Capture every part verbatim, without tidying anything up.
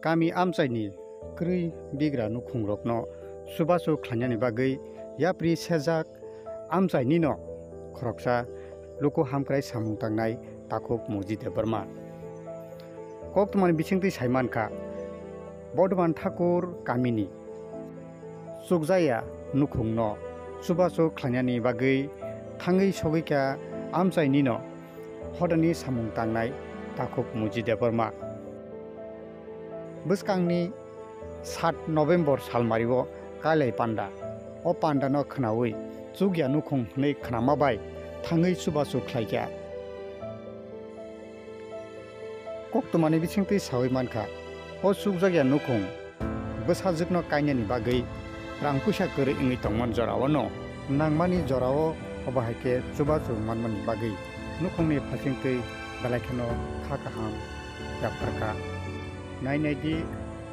Kami amchaini kwrwi bigra nukhungrokno chubachu khlainani bagwi yapri sejak amchainino khoroksa luku hamkrai samung tangnai Takhuk Muji Debbarma. Koktwmani bisingtwi saimankha, Bodhoman Thakur kamini chukjaya nukhungno chubachu khlainani bagwi thangwi sogwikha amchainino hodani samung tangnai Takhuk Muji Debbarma. Bwskangni sat November salmario kailai panda. O pandano khwnawi chukya nukhung hwnwi khnama bai thangwi chubachu khlaikha. Koktwmani bisingtwi sawi mankha, o chukjakya nukhung bwsajwkno kainani bagwi rang puisa kwrwi wngwi tongmani jorao no nangmani jorao obo hai khe chubachu manmani bagwi nukhungni phasingtwi belai kheno kha kaham yapharkha. Nai nai di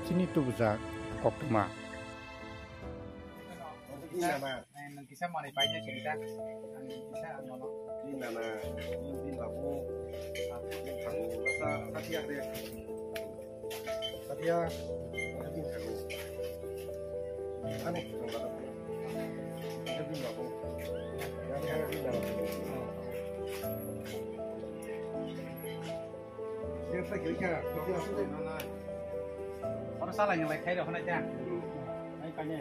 chini tubujak koktwma. Nang kisa manwi paina sini ta. Ang kisa ang nono. Bini nana, bini babu, bini thago, rasa, satia de. Satia, bini thago. Ani thago. Bini babu. Yang bini babu. Oro salai ni lai khai rok nai ta. Nai kane.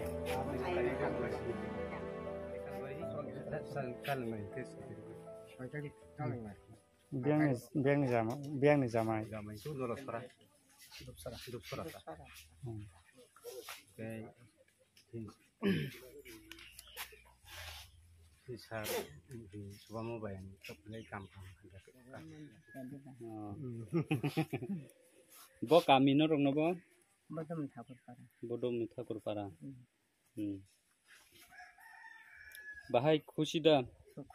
Biyang ni, biyang ni jama, biyang ni jamai. Jamai su dolo sora. Dupsara. Dupsara. Hmm. Tei Sir, subamo bai ang tok lai kam kam khan jak. Oh. Bo kami no rok no bo? Bodom Thakur Para. Bodom ni Thakur Para. Hmm. Hmm. Bahai khusi da?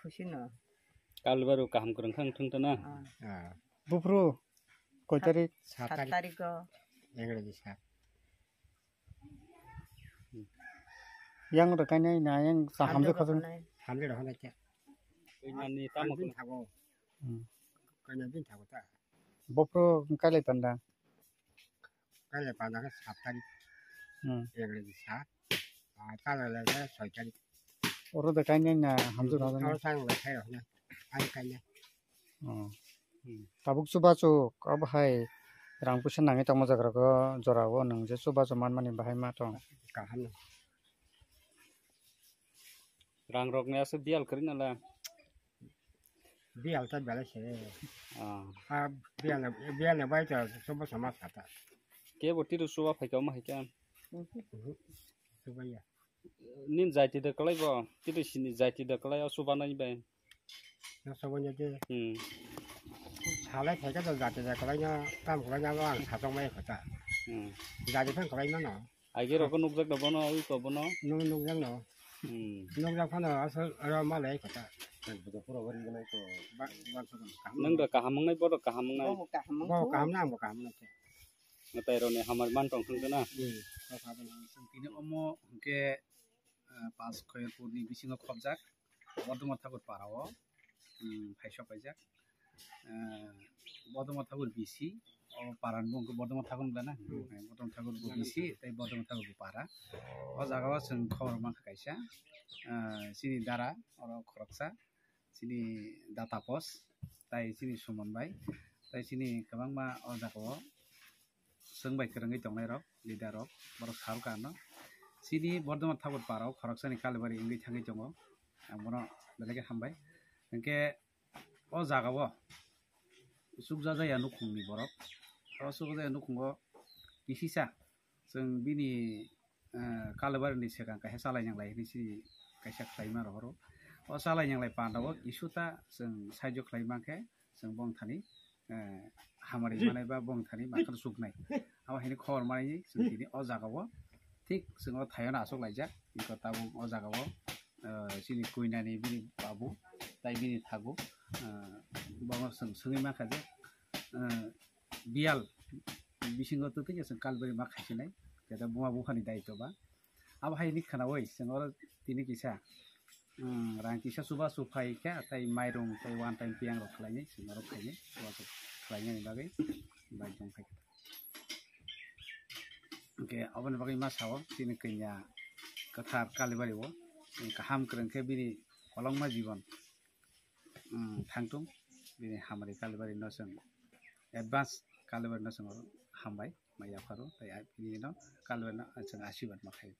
Khusi no. Kalbaru kaham kwrwng khang thung ta na? Ah. Ah. Bupru koi tarik? Sat tarik. Sat tarik o. Engraji sat. Yang ro kainai na yang sa hamjak khajak. Hamjak khajak khe. Kainani tamo bin thago. Hmm. Kainai bin thago ta. Bopro kailai panda. Kailai panda khe sat tarik. Hmm. Engraji sat. Ah, kailai lai khe soi tarik. Oro da kainai na hamjak khajak na. Oro sang lai khai rok na. Ai kainai. Oh. Hmm. Tabuk chubachu abo hai rang puisa nangwi tongma jaga rok o jora o nwng je chubachu manmani bahai ma tong. Kaham no. Rang rok ni aswk biyal kwrwi nala. Biyal ta belai se. Ah. Ah, biyal na, biyal na bai ta chubachu ma sata. Kebo tiru chuba phaika ma hai khe. Mhm. Chuba ya. Nin jaiti da kwlai bo, tiri sini jaiti da kwlai o chubanai bai. No sobo ni de. Hmm. Salai phaikha to jaiti da kwlai no, tam kwlai no ang sachok mai kho ta. Hmm. Jaiti phang kwlai no no. Age rok nukjak da bono, ui ko bono. Nung nukjak no. Hmm. Nukjak phano asal ro malai kho ta. Ba, ba, ba, ba. Nang da kaham wngnai, bodo kaham wngnai. Bo kaham wngnai. Bo kaham na, bo kaham wngnai. Mwtai rok ni hamari man tong thung na. Hmm. Chwng tini omo hwnkhe, ah, Panch Khoyerpur ni bisingo khobjak, Bodoma Thakur para o, hmm, phaisok paijak. Ah, Bodoma Thakur bisi, o para ni mung khe Bodoma Thakur wngla na? Hmm. Bodoma Thakur bo bisi, tei Bodoma Thakur bo para. O jaga o chwng khobor mankha kaisa, ah, chini dara, oro khoroksa, chini da Tapos, tai chini Suman bai, tai chini kwbangma o jaga o chwng bai kwrwngwi tongnai rok, leader rok, borok sarwkha ano. Chini Bordoma Thakur para o khoroksani Kalibari wngwi thangwi tongo, ang bono belai khe hambai. Hinkhe o jaga o chukjajaya nukhungni borok, o chukjajaya nukhungo kisisa chwng bini, eh, Kalibari ni swkang kaisa chalai nanglai hinwi sini kaisa khlaima rohoro. O chalai nanglai panda o kisu ta chwng saijo khlai mankhe chwng bongthani, eh, hamari manai ba bongthani makhar suknai. Abo hinwi khobor manai chwng tini o jaga o thik chwng o thaio no achuk laijak. Iko tabuk o jaga o, eh, chini koinani bini babu tai bini thagu, eh, bono chwng swngwi mankha je, eh, biyal bisingo twtwi khe chwng Kalibari ma khaisinai, khe da buma buphani daityo ba. Abo hai hwnwi khwnaui chwng oro tini kisa, um, rang kisa chubachu phai kha, tei mairung tei one time piyang rok khlainai, chwng oro khainai, chubachu khlainani bagwi bai tong phai kha. Ke aboni bagwi ma sao, chini kanya kwthar Kalibari o, kaham kwrwng khe bini kolokma jibon, um, thangtung, bini hamari Kalibari no chwng advance Kalibari no chwng hambai ma yapharo, tai bini no Kalibari no chwng asirwad ma khaio.